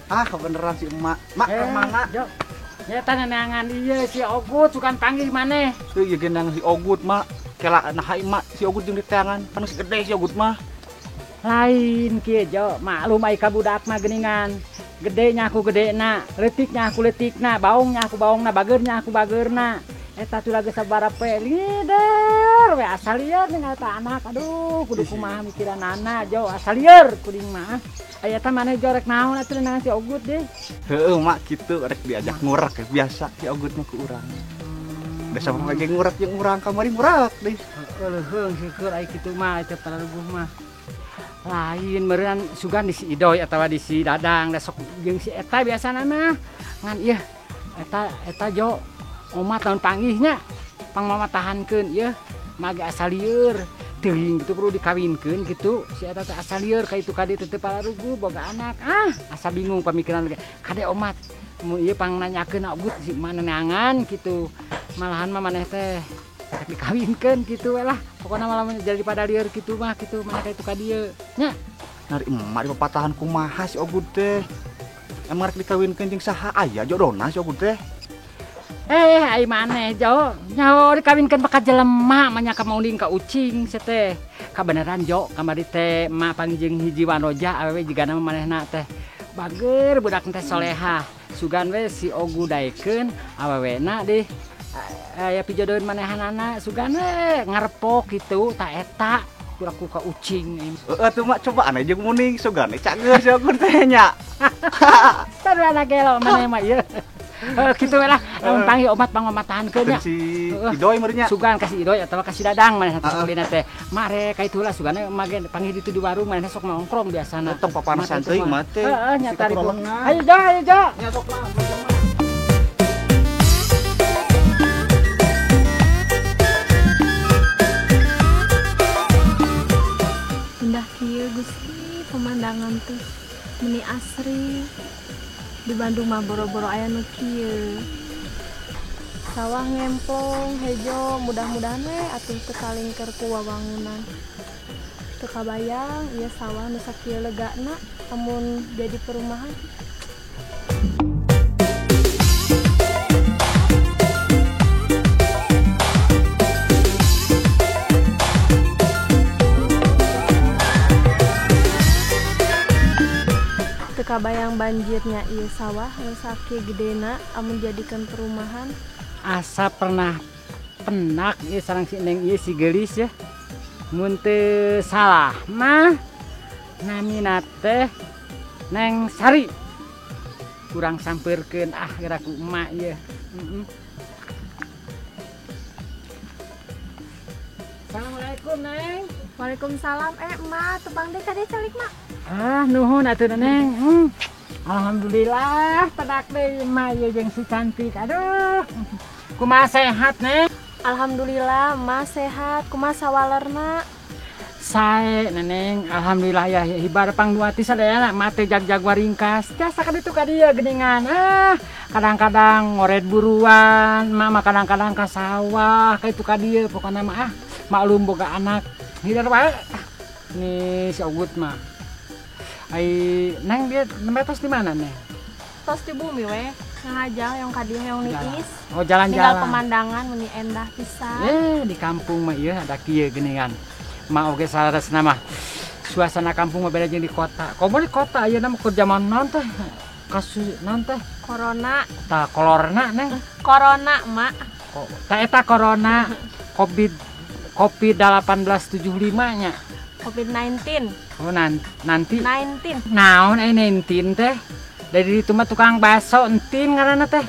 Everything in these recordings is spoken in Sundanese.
Ah, kebeneran si emak. Mak kemana? Jo. Ya neangan ieu si Ogut sukan panggil maneh. Teu ieu genang si Ogut, Mak. Kela nah mak si Ogut jeung diteangan, pan geus gede si Ogut mah. Lain kieu Jo, maklum ai ka budak mah geuningan. Gede nya aku gedena, leutik nya aku leutikna, baong nya aku baongna, bager nya aku bageurna. Eta tuh lagi sabaraha poe lider we asal lieur ning eta anak. Aduh, kudu kumaha mikiranana Jo, asal lieur kuring mah. Aya eta maneh Jo rek naon atuh neangan si Ogut deh. Heueuh mak kitu rek diajak ngurak ya biasa si Ogut mah ku urang. Da sama lagi ngurak jeung urang kamari ngurak deh. Heueuh leuheung syukur ai kitu mah teu pararuguh mah. Lain meureun sugan di si Idoy atawa di si Dadang da sok jeung si eta biasana mah. Ngan ieu eta Jo omat lamun panggihnya pang mama tahankeun ieu mage asal lieur teuing gitu perlu dikawinkeun gitu si eta teh asal lieur ka itu ka dieu teu pararuguh boga anak ah asa bingung pamikiran ge kade omat mun ieu pang nanyakeun Ogut si mana neangan gitu malahan mah maneh teh rek dikawinkeun kitu we lah pokona mah lamun jadi pada lieur kitu mah kitu maneh ka itu ka dieu nya nari emak dipapatahan kumaha si Ogut teh emang rek dikawinkeun jeung saha aya jodona si Ogut teh. Ai maneh Jo, nyaho dikawinkeun bakal jelema mah nya ka mauling ka ucing sia teh. Kabeneran Jo, kamari teh emak pangjing hiji wanoja awewe jigana mah manehna teh. Bager budak teh solehah. Sugan we si Ogu daekeun awewena deh. Aya pijodoheun manehanana sugan we ngarepok kitu ta eta kuraku ka ucing. Heeh tuh mak cobaan aja jeung muning sugan we cageur si Ogu teh nya. Sarua gelo maneh mah ieu. Kitu we lah, lamun panggil omat pangomatahankeun nya. Si Idoy meureun nya. Sugan ka si Idoy atawa ka si Dadang manehna teh sakulina teh. Mak rek ka itulah sugana mah ge panggil ditu di warung manehna sok nongkrong biasana. Tong papanasan teuing mah teh. Heeh nya tarik. Ayo Jo, ayo Jo. Nya sok lah. Indah kieu Gusti pemandangan teh meni asri. Di Bandung mah boro-boro aya nu kieu. Sawah ngemplong hejo, mudah-mudahan we atuh teu kalingker ku wawangunan. Teu kabayang ieu sawah nu sakieu legana amun jadi perumahan. Kabayang banjirnya ieu sawah nu sakieu gedena amun jadikeun perumahan. Asa pernah penak ieu sareng si Neng ieu si geulis ya. Mun teu salah mah namina teh Neng Sari. Kurang sampeurkeun ah geura ku emak ieu. Assalamualaikum Neng. Waalaikumsalam. Emak tepang deui ka dieu calik mak. Ah nuhun atuh Neng. Alhamdulillah pedak deui emak ieu jeung si cantik. Aduh. Kumaha sehat Neng? Alhamdulillah emak sehat. Kumaha sawalerna? Sae Neneng, alhamdulillah ya hibar pangduati sadayana mah teh jag-jag waringkas. Jasa ka ditu ka dieu geuningan. Ah, kadang-kadang ngoret buruan, mama kadang-kadang ka sawah ka itu ka dieu pokona mah ah maklum boga anak. Hider wae. Nih si Ogut mah. Ai Neng dia nembe tos di mana Neng? Tos di bumi we, ngahajal yang ka dieu yang niis. Oh jalan-jalan. Ninggal pemandangan meni endah pisan. Di kampung mah ieu ada kieu geuningan. Mak oge saleresna mah suasana kampung mah beda jeung di kota. Komo di kota ayeuna mah keur zaman naon teh? Kasus naon teh? Corona. Tah kolorna Neng. Corona, Mak. Tah eta corona Covid 1875 nya. Covid-19. Oh nanti. 19. Naon ai 19 teh? Dari itu mah tukang bakso entin ngaranna teh.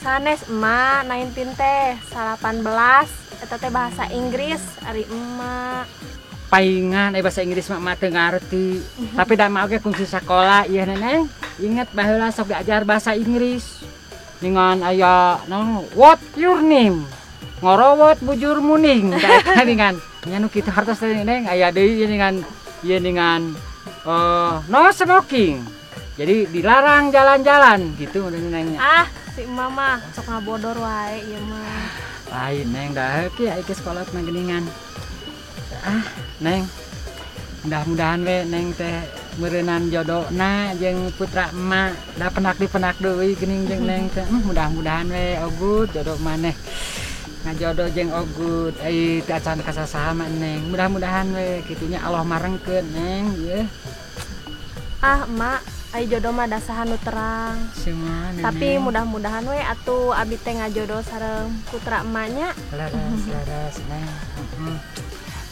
Sanes emak 19 teh 18 eta teh bahasa Inggris ari emak. Paingan bahasa Inggris mah emak teu ngarti. Tapi da mah oge kungsi sakola ieu Neneng. Inget baheula sok diajar bahasa Inggris. Ningan aya naon what your name? Ngorowot bujur muning eta ningan. Nya nu kitu hartos teh Neng aya deui ieu ningan ieu ningan no smoking. Jadi dilarang jalan-jalan gitu Nengnya. Ah, si emak mah sok ngabodor wae ieu mah. Lain Neng dah ki ai ke sekolah mah geuningan. Ah, Neng. Mudah-mudahan we Neng teh Meureunan jodona jeung putra emak da penak dipenak deui geuning jeung Neng teh. Mudah-mudahan we Ogut jodoh maneh. Ngajodoh jeung Ogut ai teu acan ka sasaha mah Neng. Mudah-mudahan we kitunya Allah marengkeun Neng ieu. Ah emak, ai jodoh mah da saha nu terang. Semua, tapi mudah-mudahan we atuh abi teh ngajodoh sareng putra emaknya. Leres leres Neng.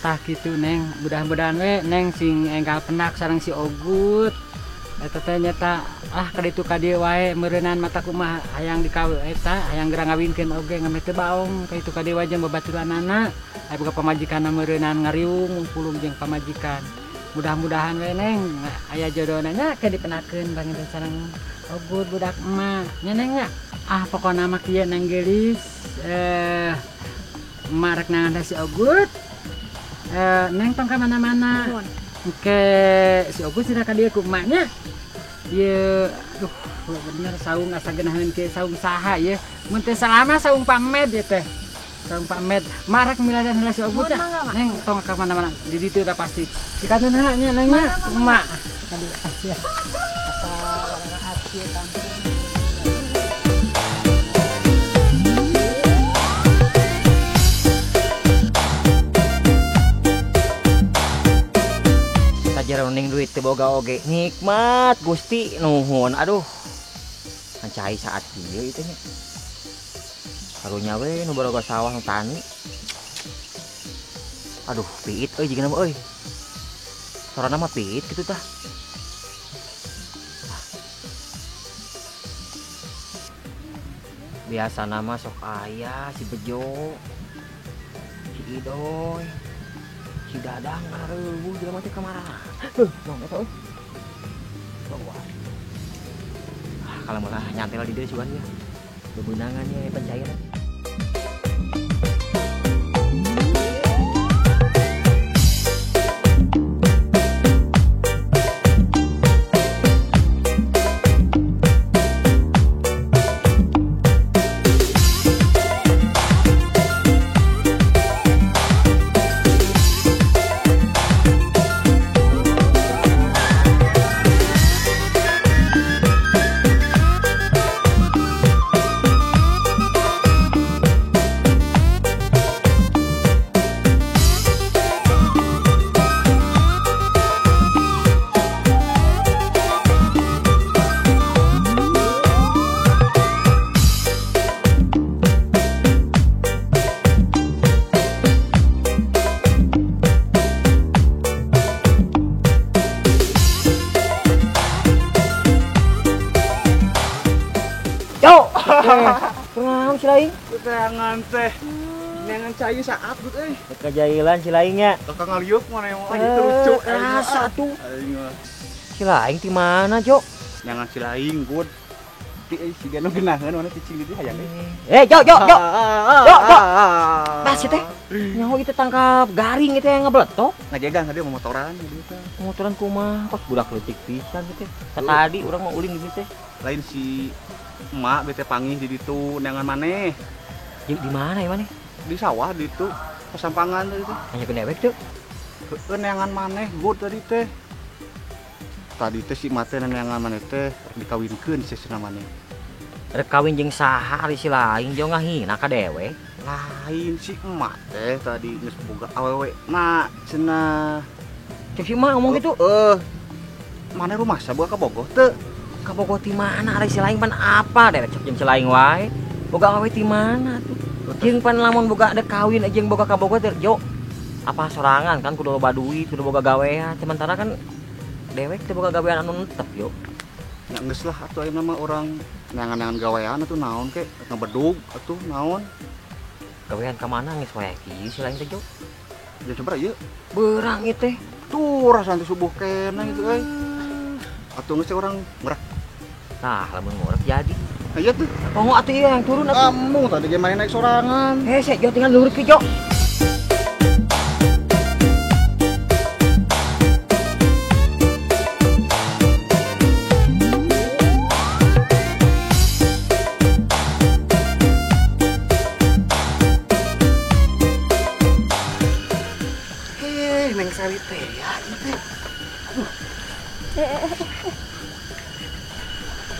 Tah kitu Neng, mudah-mudahan we Neng sing enggal penak sareng si Ogut. Eta teh nyata ah ka ditu ka dieu wae meureunan mata kumaha hayang dikawe eta hayang geura ngawinkeun oge ngameh teu baong ka ditu ka dieu wae jeung babaturanana. Aya boga pamajikanna meureunan ngariung ngupulung jeung pamajikan. Mudah-mudahan we Neng aya jodona nya ke dipenakeun panginten sareng Ogut budak emak. Nya Neng nya. Ah pokona mah kieu Neng Geulis emak rek nangan si Ogut. Neng tong ka mana-mana. Oke, si Ogut sudah ka dieu ku emaknya. Ieu aduh bener saung asa geunaheun kieu saung saha ieu. Mun teu salama saung Pak Med ieu teh. Saung Pak Med. Mak rek miladan heula si Ogut nya. Neng tong ka mana-mana. Di ditu udah pasti. Dikantun heula nya Neng nya. Emak. Ka dieu. Asa warna kieu kampung. Sajeroning duit teu boga oge nikmat Gusti nuhun aduh cai saat kieu itu nya karunya we nu boga sawah nu tani aduh piit euy jigana mah euy sorana mah piit kitu tah biasana mah sok aya si Bejo si Idoy si Dadang kareuweuh jelema teh kamarana. Heuh, naon eta euy? Bawa. Ah, kalau malah nyantel di dieu sugan ya. Bebenangan ya pencairan. Kunaon si laing? Kuteangan teh. Neangan cai saat gut euy. Kajailan si laingnya. Kakak ngaliuk mana yang mau itu lucu. Rasa tuh. Si laing di mana, Jo? Neangan si laing gut. Ti si dia nu geunaheun mana cicing di dieu hayang deui. Jo Jo Jo. Jo Jo. Bas teh. Nyaho itu tangkap garing itu yang ngebeletok. Ngajegang dia mau motoran gitu teh. Motoran kumaha? Kos budak leutik pisan gitu. Tadi urang mau ulin gitu teh. Lain si emak bete panggih di ditu neangan maneh. Di mana ya maneh? Di sawah di ditu, pasampangan tadi teh. Hanya dewek tuh. Heueuh neangan maneh gut tadi teh. Tadi teh si mate neangan maneh teh dikawinkeun sesena maneh. Rek kawin jeung saha ari si lain jo ngahina ka dewek. Lain si emak teh tadi geus boga awewe na cenah. Cek si emak ngomong gitu? Heeh. Maneh rumah saboga ka Bogoh teu? Ka Bogoh ti mana ari si lain pan apa dewek cek jeung si lain wae. Boga awewe ti mana tuh? Jeung pan lamun boga dek kawin jeung boga ka Bogoh teh jo. Apa sorangan kan kudu loba duit, kudu boga gawean. Sementara kan dewek teh boga gawean anu netep yo. Ya geus lah atuh ayeuna mah urang neangan-neangan gawean atuh naon ke ngebedug atuh naon. Gawean ka mana geus wae kieu si lain teh jo. Ya coba ieu. Beurang ieu teh. Tuh rasana teh subuh keneh gitu euy. Atuh geus urang ngurek. Nah, lamun ngurek jadi. Iya tuh. Tonggo atuh ieu yang turun atuh. Kamu tadi ge main naik sorangan. Hese jo tinggal luhur ki jo.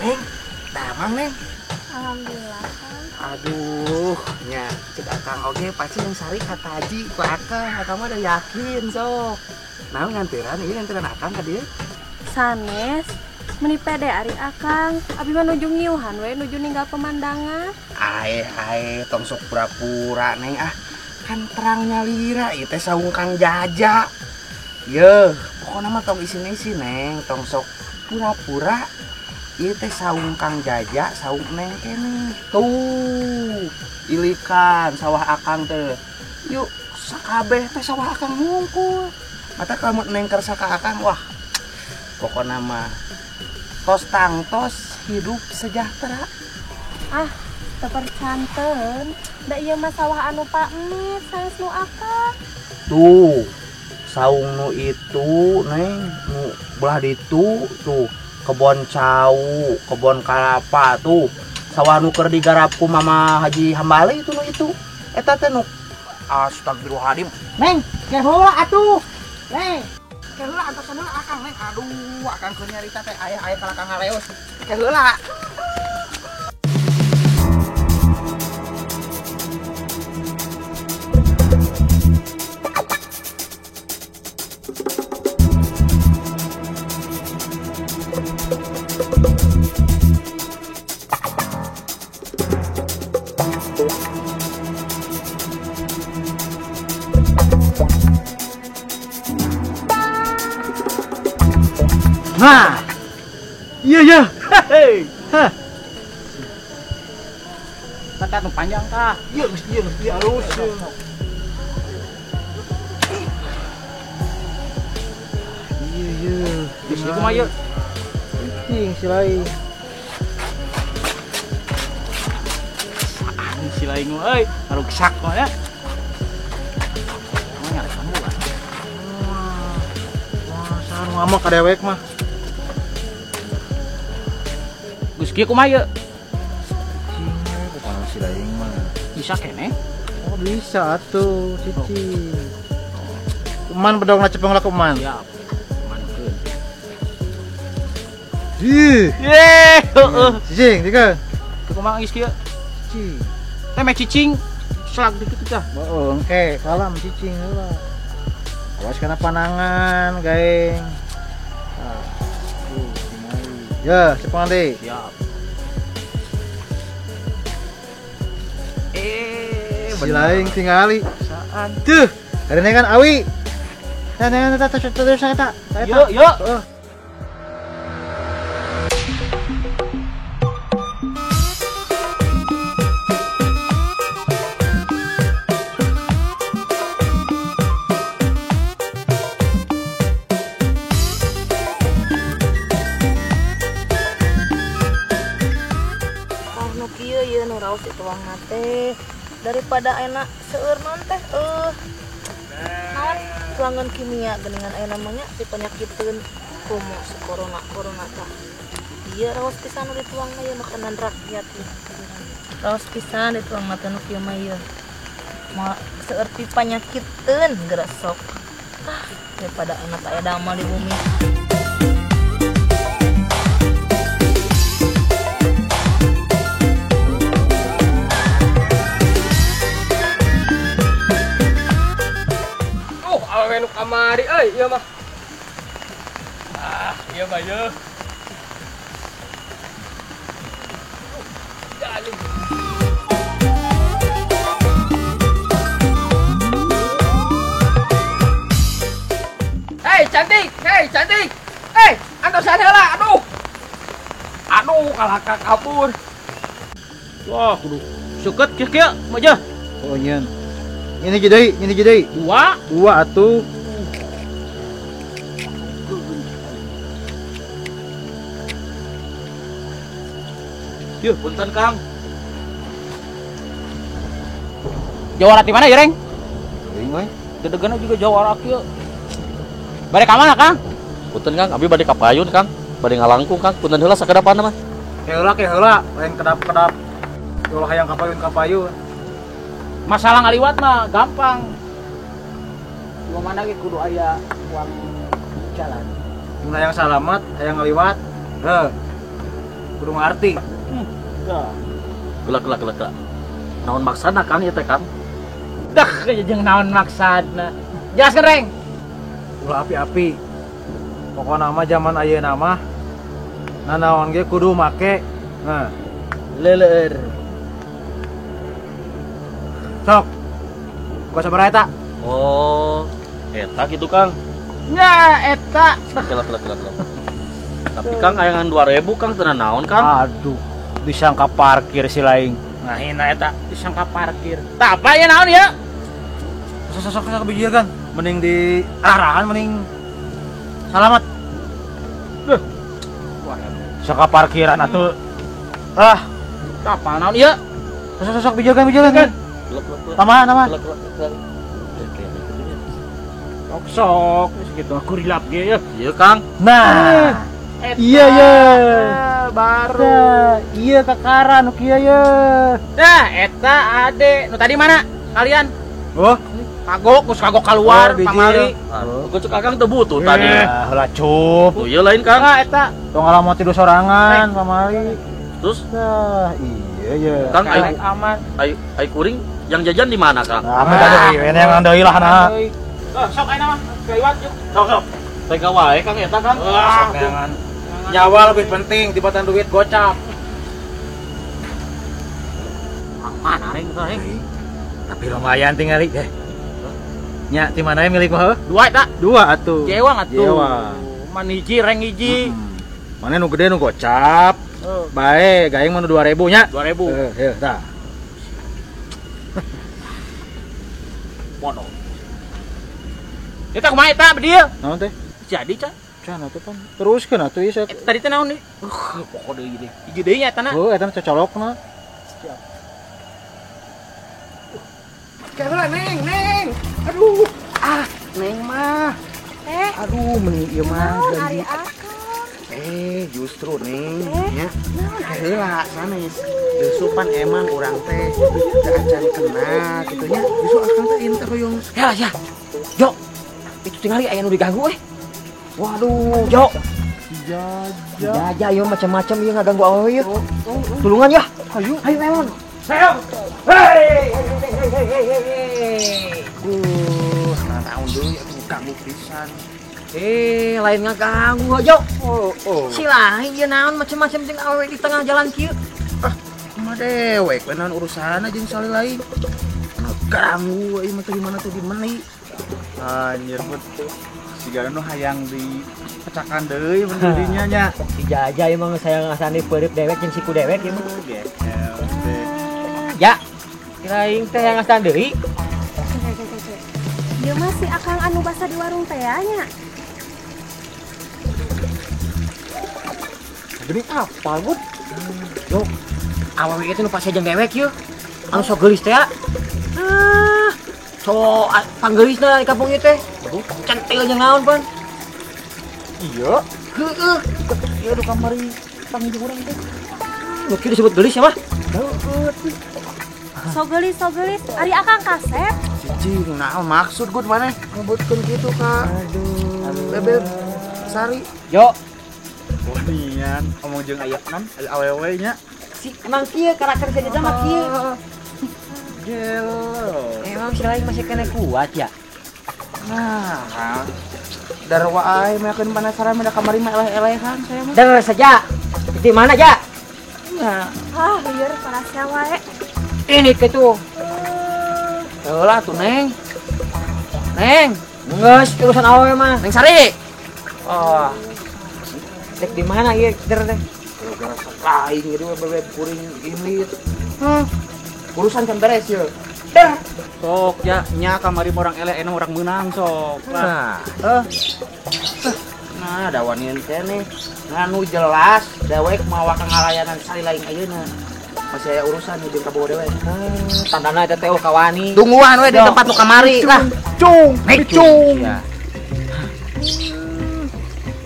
Neng, damang Neng. Alhamdulillah. Aduh, nya cek akang oge pasti yang sari kata haji ku akang, akang mah udah yakin sok. Naon nganteran, ieu nganteran akang ka dieu? Sanes, meni pede ari akang, abi mah nuju ngiuhan we, nuju ninggal pemandangan. Ae ae, tong sok pura-pura Neng ah. Kan terang nyalira ieu teh saung Kang Jaja. Yeuh, pokona mah tong isin-isin Neng, tong sok pura-pura. Ieu teh saung Kang Jaja, saung Neng keneh. Tuh, ilikan sawah akang teh. Yuk, sakabeh teh sawah akang hungkul. Mata kamu Neng kersa ka akang, wah. Pokona mah tos tangtos hidup sejahtera. Ah, teu percanten. Da ieu mah sawah anu Pak Emit, sanes nu akang. Tuh, saung nu itu Neng, nu belah ditu tuh. Kebon cau, kebon kalapa tuh. Sawah nu keur digarap ku Mama Haji Hambali itu nu itu. Eta teh nu astagfirullahaladzim. Neng, ke heula atuh. Neng, ke heula antosan heula akang Neng. Aduh, akang keur nyarita teh aya-aya ka akang ngaleos. Ke heula. Nah, iya iya, hei, hah, tata nu panjang kah? Iya, mesti halus. Iya iya, di sini kumaha ieu? Cicing si lain. Saan si lain euy, ngaruksak mah ya. Emang nyari kamu lah. Wah, saha nu ngamuk ka dewek mah. Geus kieu kumaha ieu? Cicing we kumaha si lain mah. Bisa keneh? Oh, bisa atuh, cicing. Kuman bedongna cepeng lah kuman. Siap. Kumankeun. Ih. Ye, heeh. Cicing, dikeun. Kumaha geus kieu? Cicing. Teh meh cicing. Selag dikit tah. Heeh, engke kalam cicing heula. Awas kana panangan, gaeng. Tah. Tuh, tingali. Ya, cepeng deui. Siap. Si lain tingali. Saan? Tuh, hari ini kan awi. Nah, nah, nah, terus, terus, eta. Yuk, yuk. Heeh. Oh, nu kieu ieu nu raos dituangna teh. Daripada enak seueur non teh naon tuangan kimia geuningan aya namanya si penyakiteun komo si corona corona tah. Ieu raos pisan nu dituangna ieu makanan rakyat ieu. Raos pisan dituangna teh nu kieu mah ieu. Moal seueur ti panyakiteun geura sok. Ah, daripada enak aya damel di bumi. Awewe nu kamari euy ieu mah. Ah, ieu mah ieu. Jaling. Hei cantik, hei cantik. Hei, antosan heula, aduh. Aduh, kalahka kabur. Wah, kudu seukeut kieu-kieu mah jeuh. Oh, nyeun. Ini jadi, ini jadi. Dua, dua atuh. Yuk, punten Kang. Jawara di mana ya, Reng? Teuing we. Dedegana juga jawara kieu. Bade ka mana, Kang? Punten Kang, abi bade ka payun, Kang. Bade ngalangkung, Kang. Punten heula sakedapan mah. Heula ke heula, lain kedap-kedap. Ulah hayang ka payun ka payun. Masalah ngaliwat mah gampang. Cuma mana ge kudu aya uang jalan. Mun hayang salamat, hayang ngaliwat. Heuh. Kudu ngarti. Gelak gelak gelak. Naon maksana Kang ieu teh Kang? Dah jeung naon maksana. Jelaskeun Reng. Ulah api-api. Pokona mah zaman ayeuna mah nanaon ge kudu make. Nah, leueur. Sok. Gua sabaraha eta? Oh, eta gitu Kang. Nya eta. Gelak gelak gelak. Tapi Kang ayangan 2000 Kang teu naon Kang? Aduh, disangka parkir si laing. Ngahina eta disangka parkir. Tah apa ya naon ya? Sok sok bijir kan. Mending di arahan mending salamat. Duh. Wah, sangka parkiran atuh. Ah, apa naon ieu? Sok sok bijir kan. Tambahan, tambahan. Sok segitu aku rilap ge ya. Iya Kang. Nah. Iya ya. Baru. Nah, iya kakaran nu kieu ye. Nah, eta ade nu tadi mana? Kalian? Oh, kagok, geus kagok keluar pamali. Oh, cek Akang teu butuh tadi. Heula cup. Oh, ieu lain Kang. Nah, eta. Tong ngalamun tidur sorangan pamali. Terus? Nah, iya ya. Kang ai aman. Ai kuring yang jajan di mana Kang? Nah, aman tadi ini yang deui lah nah. Sok ayeuna mah kaliwat yuk. Sok sok. Tega wae Kang eta Kang. Wah, nyawa lebih penting dibanding duit gocap. Mana reng reng. Tapi lumayan tinggal eh. Nya di mana milik mah? Dua eta. Dua atuh. Jewang atuh. Jewang. Man hiji reng hiji. Mana nu gede nu gocap. Bae, gaeng mah nu 2000 nya. 2000. Heuh, tah. Bodoh. Eta kumaha eta bedieu? Naon teh? Jadi ca. Can atuh pan. Teruskeun atuh ieu. Tadi teh naon deui? Pokok deui deui. Hiji deui nya eta na. Heuh, eta cocolokna. Siap. Heula Neng, Neng. Aduh, ah, Neng mah. Aduh, meni ieu mah ari akang. Justru Neng nya. Heula sanes. Justru pan emang urang teh teu acan kena kitu nya. Justru akang teh ieu teh hoyong. Ya, ya. Jo. Itu tingali aya nu diganggu eh. Waduh, Jo. Jaja ieu macam-macam ieu ngaganggu awewe ieu. Tulungan ya. Ayo, ayo memon. Saya. Hei, hei, hei, hei, hei, hei. Nah, naon deui atuh ganggu pisan. Lain ngaganggu, Jo. Oh, oh. Si lain ieu naon macam-macam jeung awewe di tengah jalan kieu. Ah, mah dewek we naon urusanna jeung sali lain. Ganggu ieu mah teh di mana teh di meni. Anjir put. Sigana nu hayang dipecakan deui mun dinya nya. Si Jaja ieu mah geus hayang ngasani peureup dewek jeung siku dewek ieu mah. Gehel teh. Ya. Kirain teh yang ngasaan deui. Ieu mah si akang anu basa di warung teh nya. Geuning apa, Bud? Yo. Awewe ieu teh nu pasti jeung dewek ieu. Anu sok geulis teh. Ah. So panggeulisna di kampung ieu teh. Centil jeung naon pan? Iya. Heueuh. Ieu nu kamari panggil urang teh. Nu kieu disebut geulis ya mah? Heueuh. So geulis, ari akang kasep. Cicing, naon maksud gud maneh ngebutkeun kitu ka. Aduh. Bebek Sari. Yo. Wanian omong jeung aya nan awewe nya. Si emang kieu karakter si Jaja mah kieu. Gelo. Emang si lain masih kena kuat ya? Nah, darwa aing makeun penasaran mah da kamari mah eleh-elehan saya mah. Dengar saja. Di mana, Ja? Nah, ah, lieur parasnya wae. Ini kitu. Heula tuh, Neng. Neng, geus urusan awewe mah. Neng Sari. Oh. Dek di mana ieu der teh? Gara-gara sok lain jadi we bebek kuring imit. Urusan can beres ye. Der. Sok ya nya kamari orang eleh enak orang meunang sok. Nah, nah dawanin keneh. Nganu jelas dewek mawa kangalayanan sari lain ayeuna. Masih aya urusan jeung ka bogo dewek. Tandana eta teh kawani. Tungguan we di tempat nu kamari lah. Cung, cung.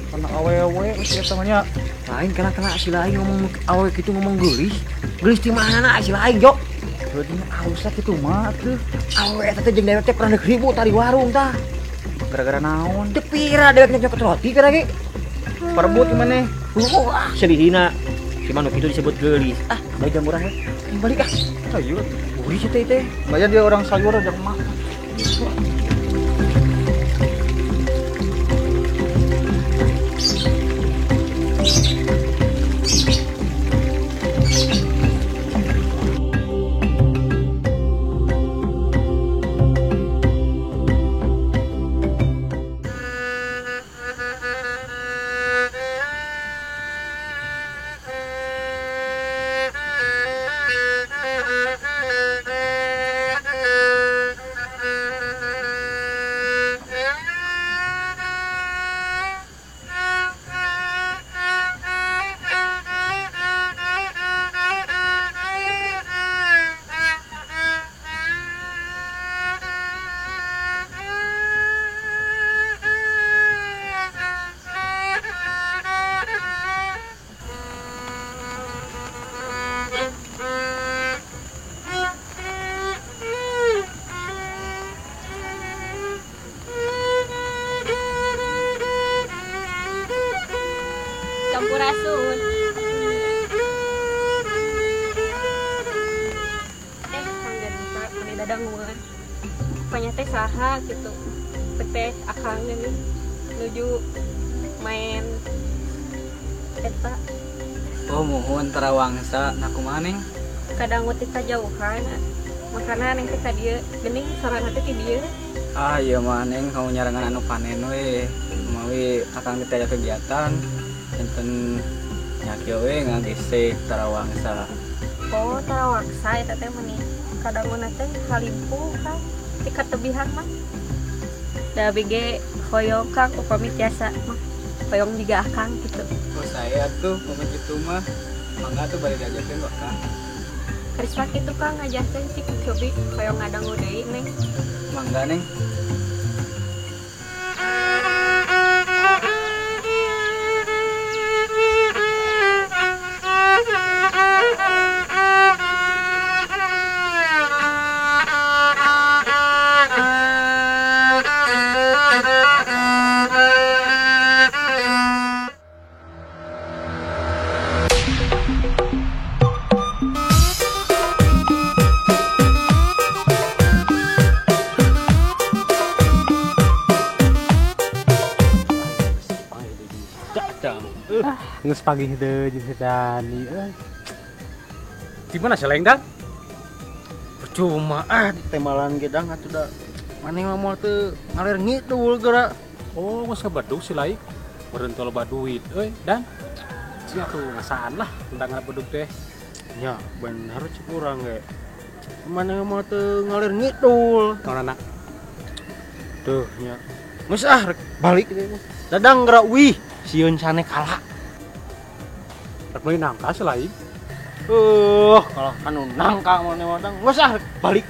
Kana awewe geus eta mah nya. Lain kena si lain ngomong awewe kitu ngomong geulis. Geulis di mana si lain, Jo? Heueuh alus lah kitu mah atuh. Awewe eta teh jeung dewek teh pernah ribut tadi warung tah. Gara-gara naon? Teu pira dewek nyokot roti kana ge. Perebut gimana? Ah, sedihina. Si manuk itu disebut geulis. Ah, balik jam urang we. Balik ah. Ayo. Gurih si teh teh. Lumayan dia orang sayur aja mah. Sampurasun. Kang Janita meni dadanguan. Panya teh saha gitu. Teh akang ini nuju main eta. Oh muhun tarawangsa nah kumaha neng? Kadang teh kajauhan. Makana neng teh ka dieu geuning sorana teh ti dieu. Ah ieu mah neng kamu nyarangan anu panen we. Mawi akang teh aya kegiatan. Enten nya kieu we ngagesek tarawangsa. Oh, tarawangsa eta teh meuni kadanguna teh halimpu kan ti katebihan mah. Da abi ge hoyong Kang upami tiasa mah hoyong jiga akang gitu. Oh saya tuh upami kitu mah mangga tuh bari diajarkeun wa Kang. Karisma kitu Kang ngajarkeun cik cobi hoyong ngadangu deui neng. Mangga neng. Nges pagi deui jeung si Dani euy. Di mana seleng Dan? Percuma ah ditemalan ge dang atuh da. Maneh mah moal teu ngalir ngidul geura. Oh, geus kabedug si Laik. Meureun teu loba duit euy, Dan. Sia tuh ngasaan lah tentang bedug teh. Nya, bener cik urang ge. Maneh mah teu ngalir ngidul. Naon anak? Tuh nya. Geus ah rek balik deui. Dadang geura wih, sieun sane kalah. Rek meuli nangka si Laik. Kalau kanu nangka maneh mah dang. Geus ah rek balik.